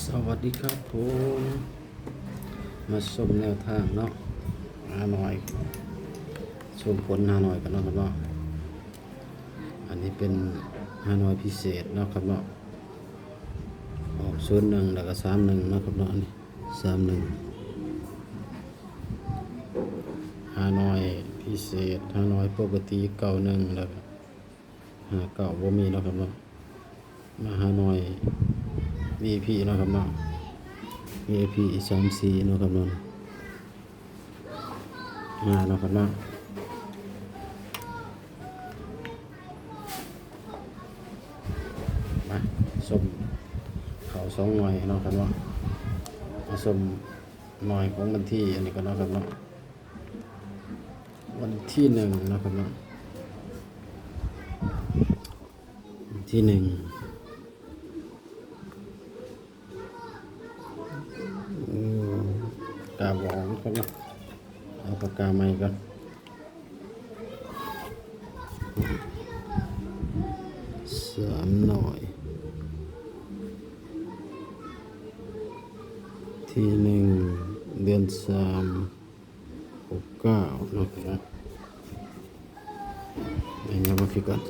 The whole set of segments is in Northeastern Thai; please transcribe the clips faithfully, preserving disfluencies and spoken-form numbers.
สวัสดีครับผม มาชมแนวทางเนาะ ฮานอย ชมผลฮานอยกันเนาะครับเนาะ อันนี้เป็นฮานอยพิเศษเนาะครับเนาะ ออกศูนย์หนึ่งแล้วก็สามหนึ่งเนาะครับเนาะ อันนี้สามหนึ่ง ฮานอยพิเศษ ฮานอยปกติเก้าหนึ่งแล้วก็ห้าเก้าบ่มีเนาะครับเนาะ มาฮานอย วีไอพี เนาะครับเนาะ วีไอพี สามสี่เนาะครับเนาะ มาเนาะครับเนาะ มาชมเขาสองหน่วยเนาะครับเนาะ มาชมหน่วยของวันที่อันนี้ก็เนาะครับเนาะ วันที่หนึ่งเนาะครับเนาะ วันที่หนึ่ง อืม กาบอกนะครับเนาะ เอาปากกาใหม่ก่อน สามหน่วย ที่หนึ่ง เดือนสาม หกเก้าเนาะครับเนาะ เดี๋ยวมาพิกก่อน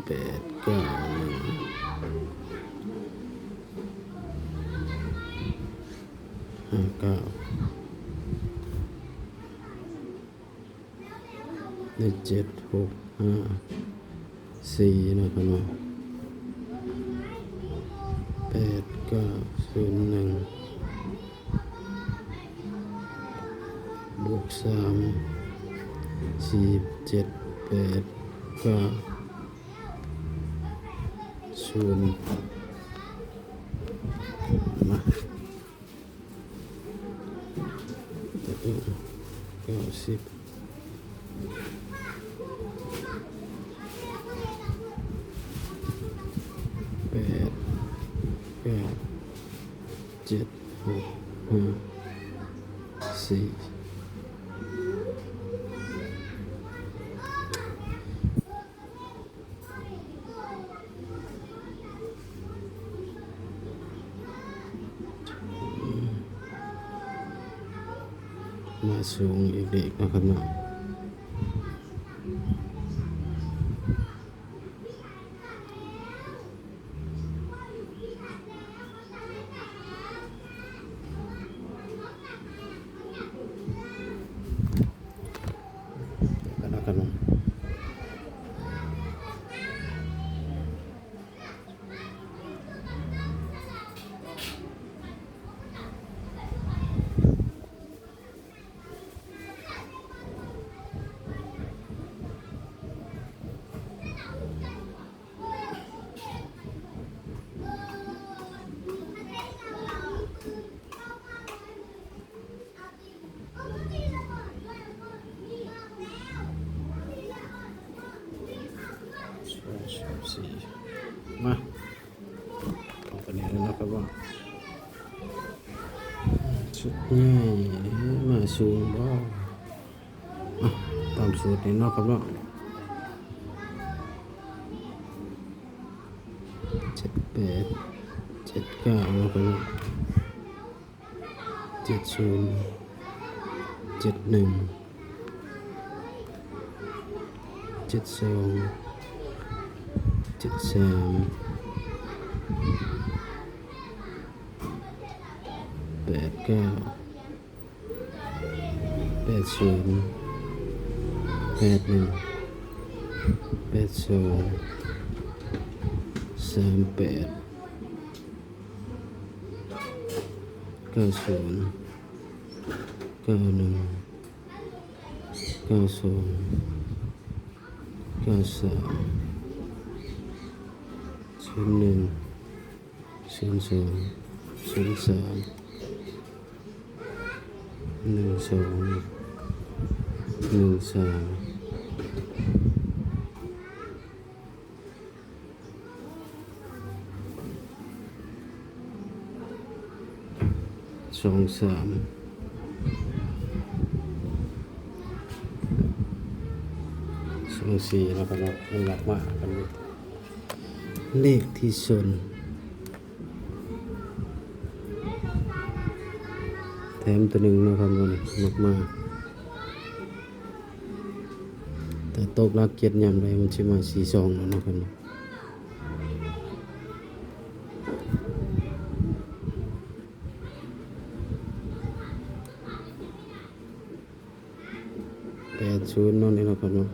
แปดเก้าหนึ่ง ห้าเก้า ได้เจ็ดหกห้าสี่นะครับเนาะ แปดเก้าศูนย์หนึ่ง บวกสาม สี่เจ็ดแปดเก้าศูนย์ มา เก้าสิบ แปดเก้าเจ็ดหกห้าสี่ มาสูงอีกเด็กนะครับเนาะ เดี๋ยวกันนะครับเนาะ สอง สาม สี่ มา เอาไปเนี่ยนะครับว่า ชุดใหญ่มาสูงบ่ อ่ะ ตามสูตรนี่เนาะครับเนาะ เจ็ดแปด เจ็ดเก้า เนาะครับเนาะ เจ็ดศูนย์ เจ็ดหนึ่ง เจ็ดสอง เจ็ดสาม แปดเก้า แปดศูนย์ แปดหนึ่ง แปดสอง สามแปด เก้าศูนย์ เก้าหนึ่ง เก้าสอง เก้าสาม ศูนย์หนึ่ง ศูนย์สอง ศูนย์สาม หนึ่งสอง หนึ่งสาม สองสาม ส หนึ่งสี่นะครับเนาะ มันหลักมากันเลย เลขที่ชน แถมตัวหนึ่งนะครับเนาะ นี่หลักมา แต่ตกหลักเจ็ดยามใดมันสิมาสี่สองแล้วนะครับเนาะ แปดศูนย์ เนาะ นี่เนาะครับเนาะ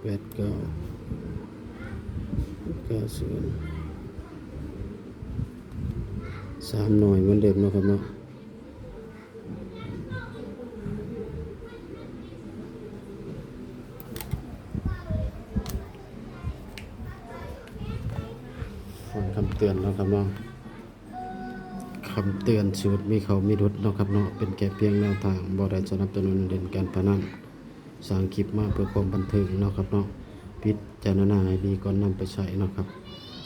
แปดเก้า เก้าศูนย์ สามหน่วยเหมือนเดิมเนาะครับเนาะ ฟังคำเตือนเนาะครับเนาะ คำเตือน สูตรมีเข้ามีหลุดเนาะครับเนาะ เป็นแค่เพียงแนวทาง บ่ได้สนับสนุนเล่นการพนัน สร้างคลิปมาเพื่อความบันเทิงเนาะครับเนาะ พิจารณาให้ดีก่อนนำไปใช้เนาะครับ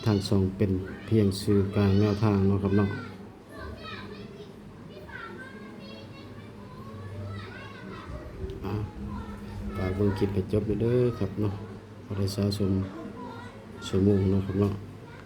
ทางช่องเป็นเพียงสื่อกลางแนวทางเนาะครับเนาะ อ่ะ ฝากเบิ่งคลิปให้จบเด้อครับเนาะ ขอได้สะสมชั่วโมงเนาะครับเนาะ